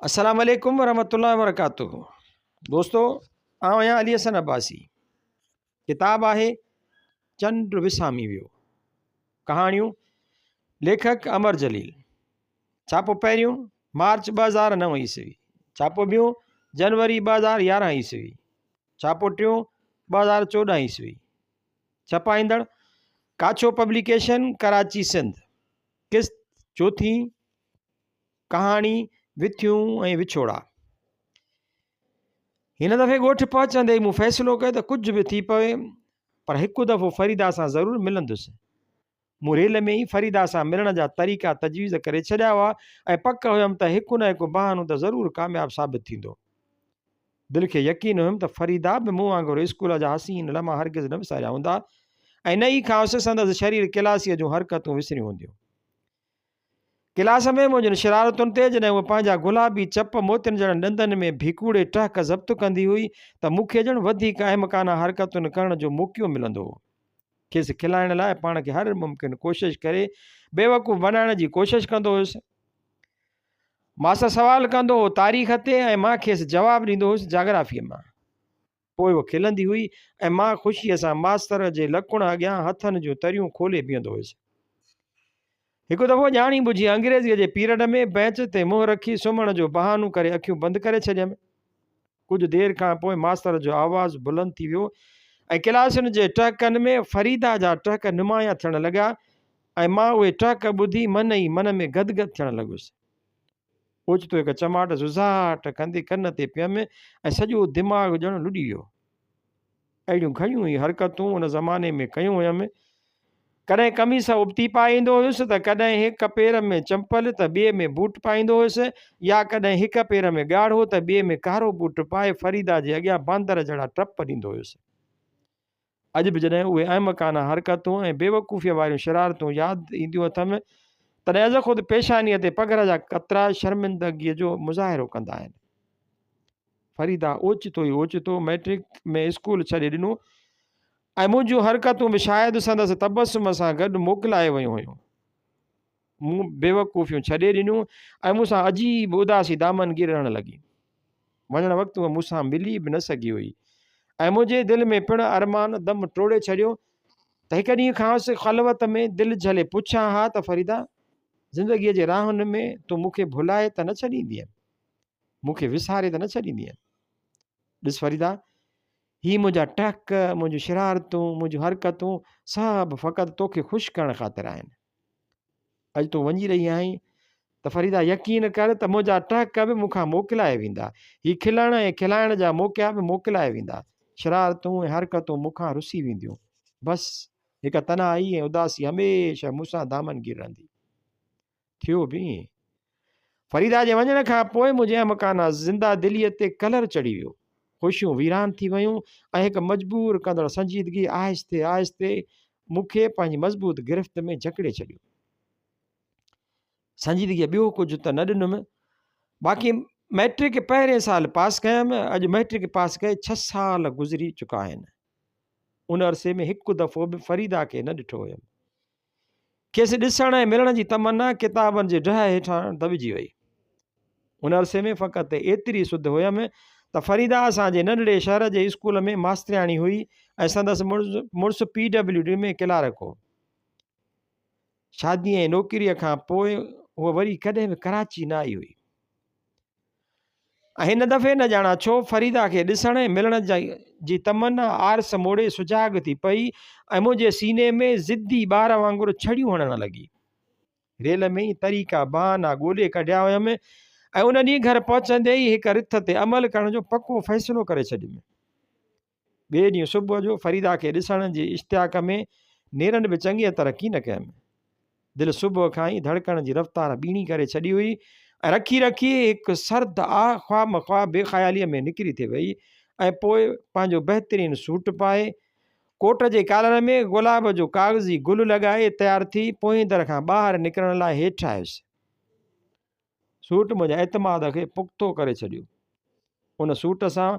السلام عليڪم ورحمة الله وبرڪاته دوستو آئون آهيان علي حسن عباسي ڪتاب آهي چنڊ وسامي ويو ڪهاڻيون ليکڪ امر جليل ڇاپو پهريون مارچ 2009 عيسوي ڇاپو ٻيون جنوري 2011 عيسوي ڇاپو ٽيون 2014 عيسوي ڇپائيندڙ ڪاڇو پبليڪيشن ڪراچي سنڌ قسط چوٿين ڪهاڻي، وٿيون ۽ وڇوڙا. هن دفعي ڳوٺ پهچندي ئي مون فيصلو ڪيو ته ڪجهه به ٿي پوي پر هڪ دفعو فريده سان ضرور ملندس. مون ريل ۾ ئي فريده سان ملڻ جا طريقا تجويز ڪري ڇڏيا هئا ۽ پڪ هيم ته هڪ نه هڪ بهانو ته ضرور ڪامياب ثابت ٿيندو. دل کي يقين هيم ته فريده به مون وانگر اسڪول جا حسين لمحا هرگز نه وساريا هوندا ۽ نه ئي کانئس سندس شرير ڪلاسيء جون حرڪتون وسريون هونديون. ڪلاس ۾ منهنجين شرارتن تي جڏهن هوء پنهنجا گلابي چپ موتين جهڙن ڏندن ۾ ڀيڪوڙي ٽهڪ ضبط ڪندي هئي ته مون کي ڄڻ وڌيڪ احمقانه حرڪتن ڪرڻ جو موقعو ملندو هو. کيس کلائڻ لاء پاڻ کي هر ممڪن ڪوشش ڪري بيوقوف بنائڻ جي ڪوشش ڪندو هيس. ماستر سوال ڪندو هو تاريخ تي ۽ مان کيس جواب ڏيندو هيس جاگرافيء مان. پوء هوء کلندي هئي ۽ مان خوشيء سان ماستر جي لڪڻ اڳيان هٿن جون تريون کولي بيهندو هيس. هڪ دفعو ڄاڻي ٻجهي انگريزيء جي پيرڊ ۾ بينچ تي منهن رکي سمهڻ جو بهانو ڪري اکيون بند ڪري ڇڏيم. ڪجهه دير کان پوء ماستر جو آواز بلند ٿي ويو ۽ ڪلاسن جي ٽهڪن ۾ فريده جا ٽهڪ نمايان ٿيڻ لڳا ۽ مان اهي ٽهڪ ٻڌي من ئي من ۾ گدگد ٿيڻ لڳس. اوچتو هڪ چماٽ زوزاٽ ڪندي ڪن تي پيم ۽ سڄو دماغ ڄڻ لڏي ويو. اهڙيون گهڻيون ئي حرڪتون ان زماني ۾ ڪيون هيم. ڪڏهن قميص ابتي پائي ايندو هيس ته ڪڏهن هڪ پير ۾ چمپل ته ٻئي ۾ بوٽ پائيندو هيس يا ڪڏهن هڪ پير ۾ ڳاڙهو ته ٻئي ۾ ڪارو بوٽ پائي فريده جي اڳيان باندر جهڙا ٽپ ڏيندو هيس. اڄ به جڏهن اهي احمقانه حرڪتون ۽ بيوقوفيء واريون شرارتون ياد اينديون اٿم، تڏهن ازخود پيشانيء تي پگهر جا قطرا شرمندگيء جو مظاهرو ڪندا آهن. فريده اوچتو ئي اوچتو مئٽرڪ ۾ اسڪول ڇڏي ڏنو ۽ منهنجون حرڪتون به شايد سندس تبسم سان گڏ موڪلائي ويون هيون. مون بيوقوفيون ڇڏي ڏنيون ۽ مون سان عجيب اداسي دامنگير رهڻ لڳي. وڃڻ وقت هوء مون سان ملي به نه سگهي هئي ۽ منهنجي دل ۾ پڻ ارمان دم ٽوڙي ڇڏيو ته هڪ ڏينهن کانئس خلوت ۾ دل جهلي پڇان ها ته فريده! زندگيء جي راهن ۾ تون مون کي ڀلائي ته نه ڇڏيندينء؟ مون کي وساري ته نه ڇڏيندينء؟ ڏس فريده! هي منهنجا ٽهڪ، منهنجون شرارتون، منهنجون حرڪتون سڀ فقط توکي خوش ڪرڻ خاطر آهن. اڄ تون وڃي رهي آهين ته فريده يقين ڪر ته منهنجا ٽهڪ به مون کان موڪلائي ويندا. هي کلڻ ۽ کلائڻ جا موقعا به موڪلائي ويندا. شرارتون ۽ حرڪتون مون کان رسي وينديون. بس هڪ تنهائي ۽ اداسي هميشه مون سان دامنگير رهندي. ٿيو به ائين. فريده جي وڃڻ کان پوء منهنجي احمقانه زنده دليء تي ڪلر چڙهي ويو. خوشيون ويران ٿي ويون ۽ هڪ مجبور ڪندڙ سنجيدگي آهستي آهستي مون کي پنهنجي مضبوط گرفت ۾ جڪڙي ڇڏيو. سنجيدگيء ٻيو ڪجهه ته نه ڏنم، باقي مئٽرڪ پهرين سال پاس ڪيم، اڄ مئٽرڪ پاس ڪئي ڇهه سال گذري چڪا آهن. ان عرصي ۾ هڪ دفعو به فريده کي نه ڏٺو هيم. کيس ڏسڻ ۽ ملڻ جي تمنا ڪتابن جي ڊهه هيٺان دٻجي وئي. ان عرصي ۾ فقط ايتري سڌ هيم ته فريده اسان جي ننڍڙي شهر جي اسڪول ۾ ماسترياڻي هئي ۽ سندس مڙس پي ڊبليو ڊي ۾ ڪلارڪ هو. شادي ۽ نوڪريء کان پوء هوء وري ڪڏهن به ڪراچي نه آئي هئي. ۽ هن دفعي نه ڄاڻان ڇو فريده کي ڏسڻ ۽ ملڻ جي تمنا آرس موڙي سجاڳ ٿي پئي ۽ منهنجي سيني ۾ ضدي ٻار وانگر ڇڙيون هڻڻ لڳي. ريل ۾ ئي طريقا بهانا ڳولي ڪڍيا هيم ۽ ان ڏينهن گهر پهچندي ئي هڪ رٿ تي عمل ڪرڻ جو پڪو فيصلو ڪري ڇڏيم. ٻئي ڏينهن صبح جو فريده کي ڏسڻ جي اشتياق ۾ نيرن به چڱيء طرح ڪين ڪيم. دل صبح کان ئي ڌڙڪڻ جي رفتار ٻيڻي ڪري ڇڏي هئي ۽ رکي رکي هڪ سرد آه خواه مخواه بي خياليء ۾ نڪري ٿي وئي ۽ پوء پنهنجو بهترين سوٽ پائي، ڪوٽ جي ڪالر ۾ گلاب جو ڪاغذي گل لڳائي تيار ٿي پوئين در کان ٻاهر نڪرڻ لاء هيٺ آيس. سوٽ منهنجي اعتماد کي پختو ڪري ڇڏيو. ان سوٽ سان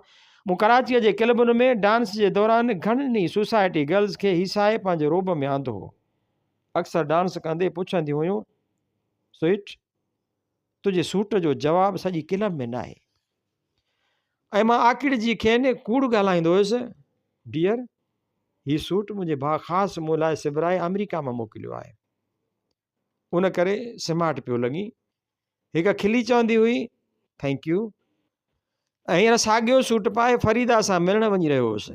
مون ڪراچيء جي ڪلبن ۾ ڊانس جي دوران گهڻن ئي سوسائٽي گرلز کي هيسائي پنهنجي روب ۾ آندو هو. اڪثر ڊانس ڪندي پڇنديون هيون، سوئٽ! تنهنجي سوٽ جو جواب سڄي ڪلب ۾ ناهي. ۽ مان آڪڙجي کين ڪوڙ ڳالهائيندو هيس، ڊيئر! هي سوٽ منهنجي ڀاء خاص مون لاء سبرائي آمريڪا مان موڪليو آهي. ان ڪري سمارٽ پيو لڳين. هڪ کلي چوندي هئي، thank you. ۽ هينئر ساڳيو سوٽ پائي فريده سان ملڻ وڃي رهيو هوس.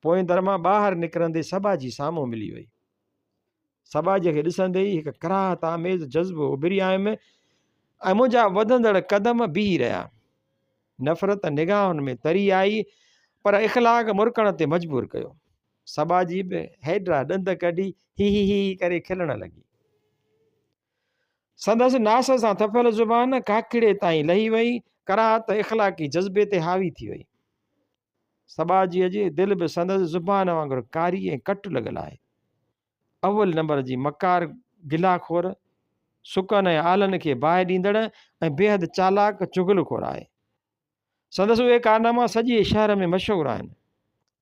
پوئين در مان ٻاهر نڪرندي سٻاجهي سامهون ملي وئي. سٻاجهي کي ڏسندي ئي هڪ ڪراهت آميز جذبو اڀري آيم ۽ منهنجا وڌندڙ قدم بيهي رهيا. نفرت نگاهن ۾ تري آئي پر اخلاق مرڪڻ تي مجبور ڪيو. سٻاجهي به هيڊرا ڏند ڪڍي هي هي هي ڪري کلڻ لڳي. سندس ناس سان ٿڦيل زبان ڪاڪڙي تائين لهي وئي، ڪراهت اخلاقي جذبي تي حاوي ٿي وئي. سٻاجهيء جي دل به سندس زبان وانگر ڪاري ۽ ڪٽ لڳل آهي. اول نمبر جي مڪار گلا خور، سڪن ۽ آلن کي باهه ڏيندڙ ۽ بيحد چالاڪ چغل خور آهي. سندس اهي ڪارناما سڄي شهر ۾ مشهور آهن.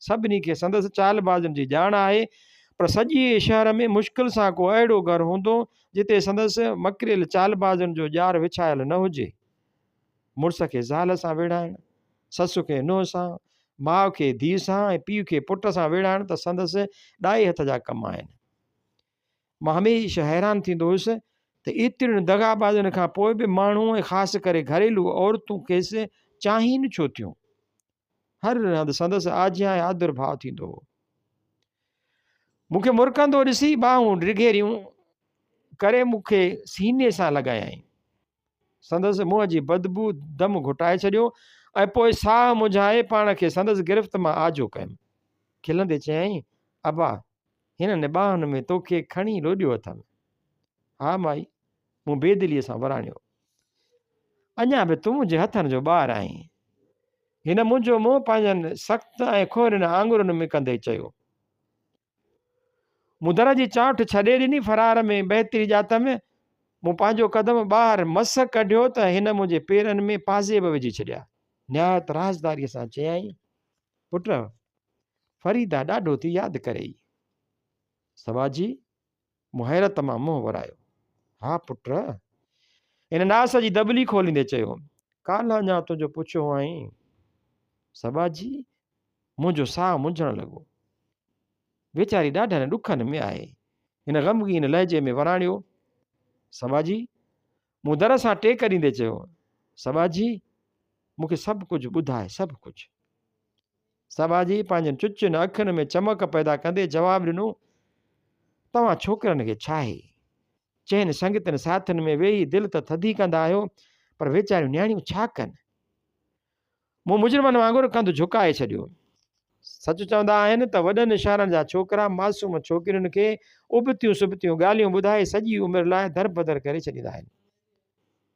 سڀني کي سندس چالبازين جي ڄاڻ آهي، پر سڄي شهر ۾ مشڪل سان ڪو اهڙو گهر هوندو، جتي سندس مڪريل چالبازين جو ڄار وڇايل نه هجي. مڙس کي زال سان ويڙهائڻ، سس کي نونهن سان، ماء کي ڌيء سان ۽ پيء کي پٽ سان ويڙهائڻ ته سندس ڏائي هٿ جا ڪم آهن. مان هميشه حيران ٿيندو هيس ته ايترين دغابازين کان پوء به ماڻهو ۽ خاص ڪري گهريلو عورتون کيس چاهين ڇو ٿيون؟ هر هنڌ سندس آجيان ۽ آدر ڀاء ٿيندو هو. مون کي مرڪندو ڏسي ٻانهون ڊگهيريون ڪري مون کي سيني سان لڳايائين. سندس منهن جي بدبوء دم گهٽائي ڇڏيو ۽ پوء ساهه منجهائي پاڻ کي سندس گرفت مان آجو ڪيم. کلندي چيائين، ابا! هنن ٻانهن ۾ توکي کڻي لوڏيو اٿم. ها مائي! مون بي دليء سان وراڻيو. اڃا به تون منهنجي هٿن جو ٻار آهين. هن منهنجو منهن پنهنجن سخت ۽ کهرين آڱرين ۾ ڪندي چيو. مون در جي چانئٺ ڇڏي ڏني، فرار ۾ بهتري ڄاتم. مون پنهنجو قدم ٻاهر مس ڪڍيو ته هن منهنجي پيرن ۾ پازيب وجهي ڇڏيا. نهايت رازداريء سان چيائين، پٽ! فريده ڏاڍو ٿي ياد ڪريئي. سواجي! مون حيرت مان منهن ورايو. ها پٽ! هن ناس جي دٻلي کوليندي چيو، ڪالهه اڃا تنهنجو پڇيو هئائين. سٻاجهي! منهنجو ساهه منجهڻ لڳو. ويچاري ڏاڍن ڏکن ۾ آهي. هن غمگين لهجي ۾ وراڻيو، سٻاجهي! مون در سان ٽيڪ ڏيندي چيو، سٻاجهي! مون کي سڀ ڪجهه ٻڌاء، سڀ ڪجهه. سٻاجهي پنهنجن چچين اکين ۾ چمڪ پيدا ڪندي جواب ڏنو، توهان ڇوڪرن کي ڇاهي؟ چئن سنگتين ساٿين ۾ ويهي دل ته ٿڌي ڪندا آهيو، پر ويچاريون نياڻيون ڇا ڪن؟ مون مجرمن وانگر ڪنڌ جهڪائي ڇڏيو. سچ چوندا آهن ته وڏن شهرن جا ڇوڪرا معصوم ڇوڪرين کي ابتيون سبتيون ڳالهيون ٻڌائي سڄي عمر لاء دربدر ڪري ڇڏيندا آهن.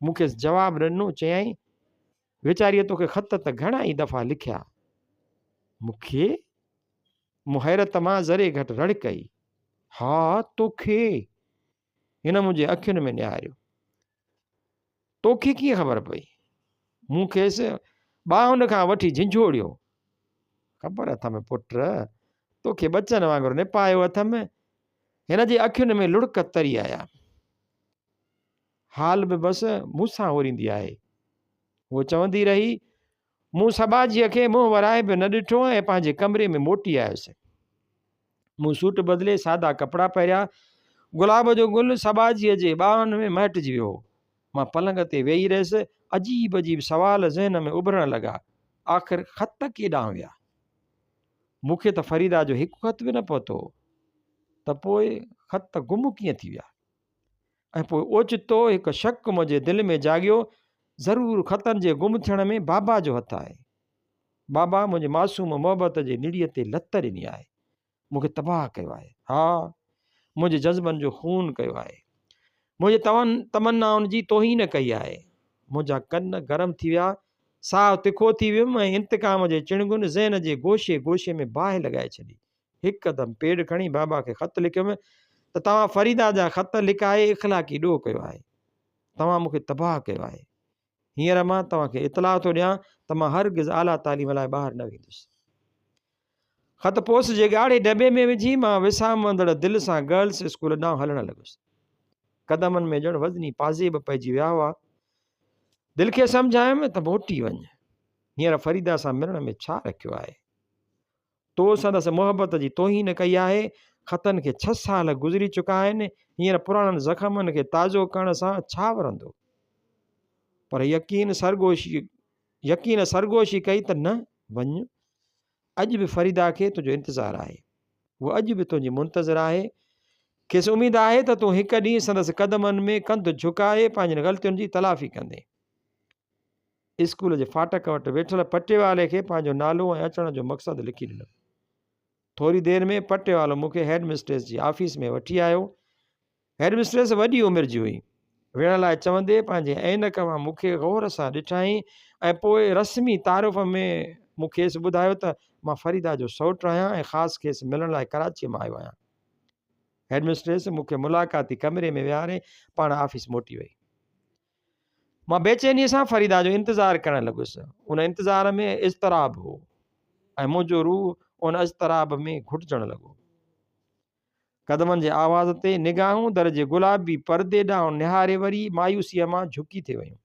مون کيس جواب نه ڏنو، چيائين، ويچاريء توکي خط ته گهڻا ئي دفعا لکيا. مون کي؟ مون حيرت مان ذري گهٽ رڙ ڪئي. ها، توکي! هن منهنجي اکين ۾ نهاريو. توکي ڪيئن خبر پئي؟ مون کيس ٻانهن کان وٺي جهنجهوڙيو. خبر اٿم پٽ، توکي ٻچن وانگر نپايو اٿم. هن جي اکين ۾ لڙڪ تري آيا. حال به بس مون سان اوريندي آهي. هوء چوندي رهي. مون سٻاجهيء کي منهن ورائي به نه ڏٺو ۽ پنهنجي ڪمري ۾ موٽي آيس. مون سوٽ بدلي سادا ڪپڙا پهريا. گلاب جو گل سٻاجهيء جي ٻانهن ۾ مهٽجي ويو هو. مان پلنگ تي ويهي رهيس. عجيب عجيب سوال ذهن ۾ اڀرڻ لڳا. آخر خط ڪيڏانهن ويا؟ مون کي ته فريده جو هڪ خط به نه پهتو هو. ته پوء خط گم ڪيئن ٿي ويا؟ ۽ پوء اوچتو هڪ شڪ منهنجي دل ۾ جاڳيو، ضرور خطن جي گم ٿيڻ ۾ بابا جو هٿ آهي. بابا منهنجي معصوم محبت جي نڙيء تي لت ڏني آهي. مون کي تباهه ڪيو آهي. ها، منهنجي جذبن جو خون ڪيو آهي. منهنجي تمنائن جي توهين ڪئي آهي. منهنجا ڪن گرم ٿي ويا، ساهه تکو ٿي ويم ۽ انتقام جي چڻنگن ذهن جي گوشي گوشي ۾ باهه لڳائي ڇڏي. هڪدم پيڊ کڻي بابا کي خط لکيم ته توهان فريده جا خط لڪائي اخلاقي ڏوهه ڪيو آهي. توهان مون کي تباهه ڪيو آهي. هينئر مان توهان کي اطلاع ٿو ڏيان ته مان هرگز اعليٰ تعليم لاء ٻاهر نه ويندس. خط پوسٽ جي ڳاڙهي ڊٻي ۾ وجهي مان وسامندڙ دل سان گرلس اسڪول ڏانهن هلڻ لڳس. قدمن ۾ ڄڻ وزني پازيب پئجي ويا هئا. دل کي سمجهايم ته موٽي وڃ. هينئر فريده سان ملڻ ۾ ڇا رکيو آهي؟ تو سندس محبت جي توهين ڪئي آهي. خطن کي ڇهه سال گذري چڪا آهن. هينئر پراڻن زخمن کي تازو ڪرڻ سان ڇا ورندو؟ پر يقين سرگوشي يقين سرگوشي ڪئي ته نه وڃ. اڄ به فريده کي تنهنجو انتظار آهي. هوء اڄ به تنهنجي منتظر آهي. کيس اميد آهي ته تون هڪ ڏينهن سندس قدمن ۾ ڪنڌ جهڪائي پنهنجين غلطين جي تلافي ڪندين. اسڪول جي ڦاٽڪ وٽ ويٺل پٽيوالي کي پنهنجو نالو ۽ اچڻ جو مقصد لکي ڏنم. ٿوري دير ۾ پٽيوالو مون کي هيڊ مسٽريس جي آفيس ۾ وٺي آيو. هيڊ مسٽريس وڏي عمر جي هئي. ويهڻ لاء چوندي پنهنجي عينڪ مان مون کي غور سان ڏٺائين ۽ پوء رسمي تعارف ۾ مون کيس ٻڌايو ته مان فريده جو سئوٽ آهيان ۽ خاص کيس ملڻ لاء ڪراچيء مان آيو آهيان. هيڊ مسٽريس مون کي ملاقاتي ڪمري ۾ ويهاري پاڻ آفيس موٽي وئي. مان بيچينيء سان فريده جو انتظار ڪرڻ لڳس. ان انتظار ۾ اضطراب هو ۽ منهنجو روح ان اضطراب ۾ گهٽجڻ لڳو. قدمن جي آواز تي نگاهون در جي گلابي پردي ڏانهن نهاري وري مايوسيء مان جهڪي ٿي ويون.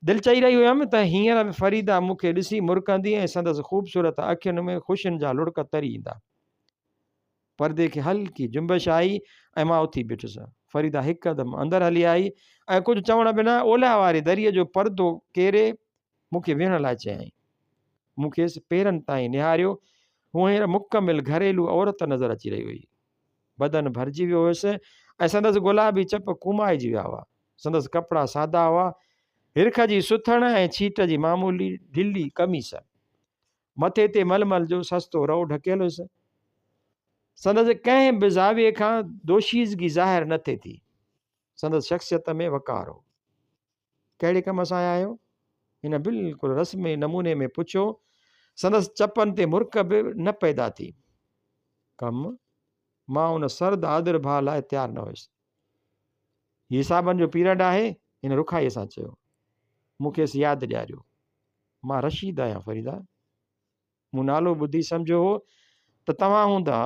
دل چئي رهي هيم ته هينئر به فريده مون کي ڏسي مرڪندي ۽ سندس خوبصورت اکين ۾ خوشين جا لڙڪ تري ايندا. پردي کي هلڪي جنبش آئي ۽ مان اٿي بيٺس. فريده هڪدم اندر هلي آئي ۽ ڪجهه چوڻ بنا اولهه واري دريء جو پردو ڪيري مون کي ويهڻ لاء چيائين. مون کيس پيرن تائين نهاريو. هوء هينئر مڪمل گهريلو عورت نظر اچي رهي هئي. بدن ڀرجي ويو هيس ۽ سندس گلابي چپ ڪومائجي ويا هئا. سندس ڪپڙا سادا هئا. هرک جي سٿڻ ۽ ڇيٽ جي معمولي ڍلي قميص. مٿي تي ململ جو سستو رئو ڍڪيل هيس. سندس ڪنهن به زاويي کان دوشيزگي ظاهر نه ٿي ٿي. سندس شخصيت ۾ وقار هو. ڪهڙي ڪم سان آيا آهيو؟ هن بلڪل رسمي نموني ۾ پڇيو. سندس چپن تي مرڪ به نه پيدا ٿي. ڪم؟ مان ان سرد آدرڀاء لاء تيار نه هيس. هي حسابن جو پيرڊ آهي، هن رکائيء سان چيو. مون کيس ياد ڏياريو. مان رشيد آهيان فريده. مون نالو ٻڌي سمجهيو هو ته توهان هوندا.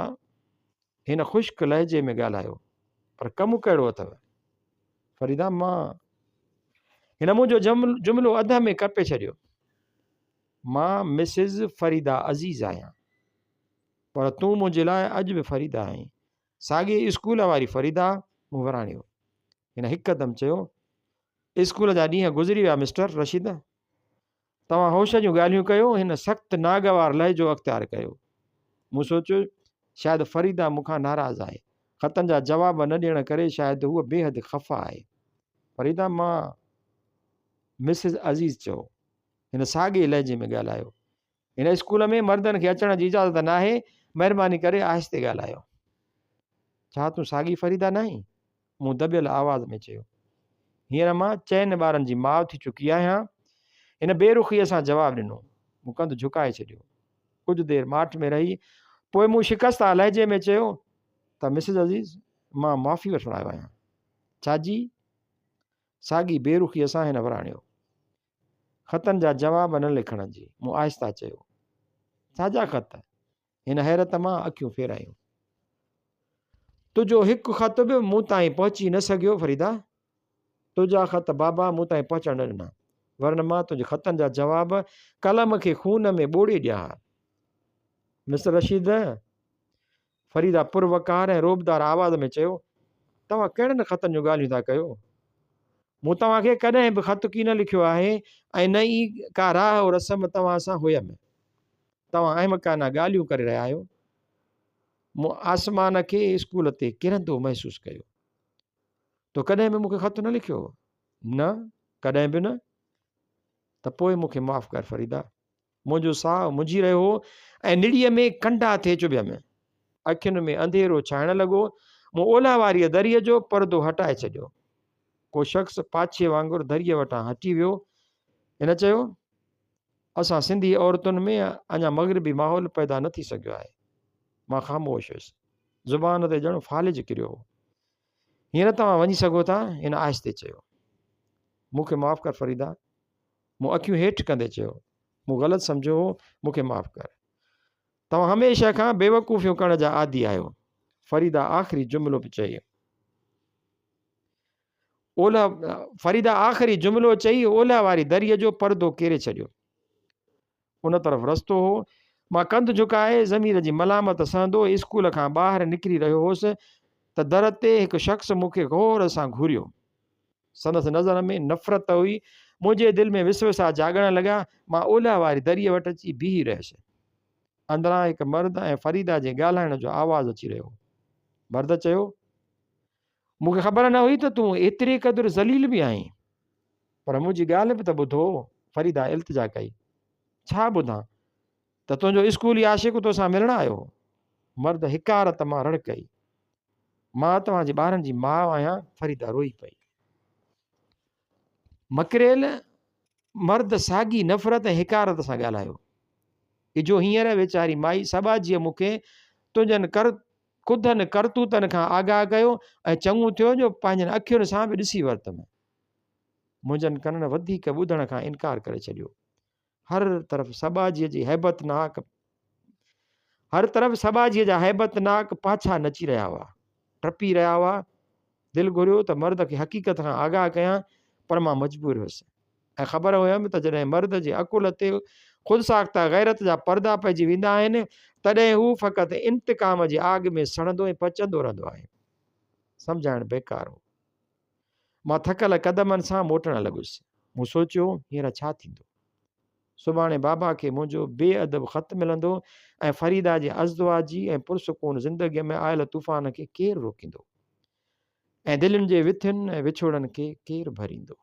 هن خشڪ لهجي ۾ ڳالهايو. پر ڪم ڪهڙو اٿئو؟ فريده مان. هن منهنجو جملو اڌ ۾ ڪپي ڇڏيو. مان مسز فريده عزيز آهيان. پر تون منهنجي لاء اڄ به فريده آهين. ساڳي اسڪول واري فريده، مون وراڻيو. هن هڪدم چيو، اسڪول جا ڏينهن گذري ويا مسٽر رشيد. توهان هوش جون ڳالهيون ڪيو، هن سخت ناگوار لهجو اختيار ڪيو. مون سوچيو، شايد فريده مون کان ناراض آهي. خطن جا جواب نه ڏيڻ ڪري شايد هوء بيحد خفا آهي. فريده مان مسز عزيز چئو. هن ساڳئي لهجي ۾ ڳالهايو. هن اسڪول ۾ مردن کي اچڻ جي اجازت ناهي، مهرباني ڪري آهستي ڳالهايو. ڇا تون ساڳي فريده ناهين؟ مون دٻيل آواز ۾ چيو. هينئر مان چئن ٻارن جي ماء ٿي چڪي آهيان. هن بي رخيء سان جواب ڏنو. مون ڪنڌ جهڪائي ڇڏيو. ڪجهه دير ماٺ ۾ رهي پوء مون شڪسته لهجي ۾ چيو ته مسز عزيز مان معافي وٺڻ آيو آهيان. ڇا جي؟ ساڳي بي رخيء سان هن وراڻيو. خطن جا جواب نه لکڻ جي. مون آهسته چيو. ڇا جا خط؟ هن حيرت مان اکيون ڦيرايون. تنهنجو هڪ خط به مون تائين پهچي نه سگهيو فريده. تنهنجا خط بابا مون تائين پهچڻ نه ڏنا. ورنه مان تنهنجي خطن جا جواب قلم کي خون ۾ ٻوڙي ڏيان ها. مسٽر رشيد! فريده پروقار ۽ رعبدار آواز ۾ چيو، توهان ڪهڙن خطن جون ڳالهيون ٿا ڪيو؟ مون توهان کي ڪڏهن به خط ڪين لکيو آهي ۽ نه ئي ڪا راهه و رسم توهان سان هيم. توهان احمقانه ڳالهيون ڪري رهيا آهيو. مون آسمان کي اسڪول تي ڪرندو محسوس ڪيو. تو ڪڏهن به مون کي خط نه لکيو هو؟ نه، ڪڏهن به نه. ته پوء مون کي معاف ڪر فريده. منهنجو ساهه منجهي رهيو هو ۽ نڙيء ۾ ڪنڊا ٿي چڀيم. اکين ۾ انڌيرو ڇانئڻ لڳو. مون اولهه واريء دريء جو پردو هٽائي ڇڏيو. ڪو شخص پاڇي وانگر دريء وٽان هٽي ويو. هن چيو، اسان سنڌي عورتن ۾ اڃا مغربي ماحول پيدا نه ٿي سگهيو آهي. مان خاموش هيس. زبان تي ڄڻ فالج ڪريو هو. هينئر توهان وڃي سگهو ٿا. هن آهستي چيو. مون کي معاف ڪر فريده. مون اکيون هيٺ ڪندي چيو، مون غلط سمجهيو هو، مون کي معاف ڪر. توهان هميشه کان بيوقوفيون ڪرڻ جا عادي آهيو. فريده آخري جملو به چئي. اولهه فريده آخري جملو چئي اولهه واري دريء جو پردو ڪيري ڇڏيو. ان طرف رستو هو. مان ڪنڌ جهڪائي ضمير جي ملامت سهندو اسڪول کان ٻاهر نڪري رهيو هوس ته در تي هڪ شخص مون کي غور سان گهوريو. سندس نظر ۾ نفرت هئي. منهنجي دل ۾ وسوسا جاڳڻ لڳا. مان اولهه واري دريء وٽ اچي بيهي رهيس. اندران هڪ مرد ۽ فريده جي ڳالهائڻ جو آواز اچي رهيو هو. مرد چيو. مون کي خبر نه هئي ته تون ايتري قدر ذليل به آهين. پر منهنجي ڳالهه به ته ٻڌو. فريده التجا ڪئي. ڇا ٻڌان؟ ته تنهنجو اسڪولي عاشق توسان ملڻ آيو هو. مرد حقارت مان رڙ ڪئي. مان توهان جي ٻارن جي ماء آهيان. فريده روئي پئي. مڪريل مرد ساڳي نفرت ۽ حقارت سان ڳالهايو. اجهو هينئر ويچاري مائي سٻاجهيء مون کي تنهنجن ڪر ڪڌن ڪرتوتن کان آگاهه ڪيو ۽ چڱو ٿيو جو پنهنجن اکين سان به ڏسي ورتم. منهنجن ڪنن وڌيڪ ٻڌڻ کان انڪار ڪري ڇڏيو. هر طرف سٻاجهيء جي هيبتناڪ هر طرف سٻاجهيء جا هيبتناڪ پاڇا نچي رهيا هئا، ٽپي رهيا هئا. دل گهريو ته مرد کي حقيقت کان آگاهه ڪيان، پر مان مجبور هيس ۽ خبر هيم ته جڏهن مرد جي عقل تي خودساخته غيرت جا پردا پئجي ويندا آهن، تڏهن هو فقط انتقام جي آڳ ۾ سڙندو ۽ پچندو رهندو آهي. سمجهائڻ بيڪار هو. مان ٿڪل قدمن سان موٽڻ لڳس. مون سوچيو، هينئر ڇا ٿيندو؟ سڀاڻي بابا کي منهنجو بي ادب خط ملندو ۽ فريده جي ازدواجي ۽ پرسڪون زندگيء ۾ آيل طوفان کي ڪير روڪيندو؟ ۽ دلين جي وٿين ۽ وڇوڙن کي ڪير ڀريندو؟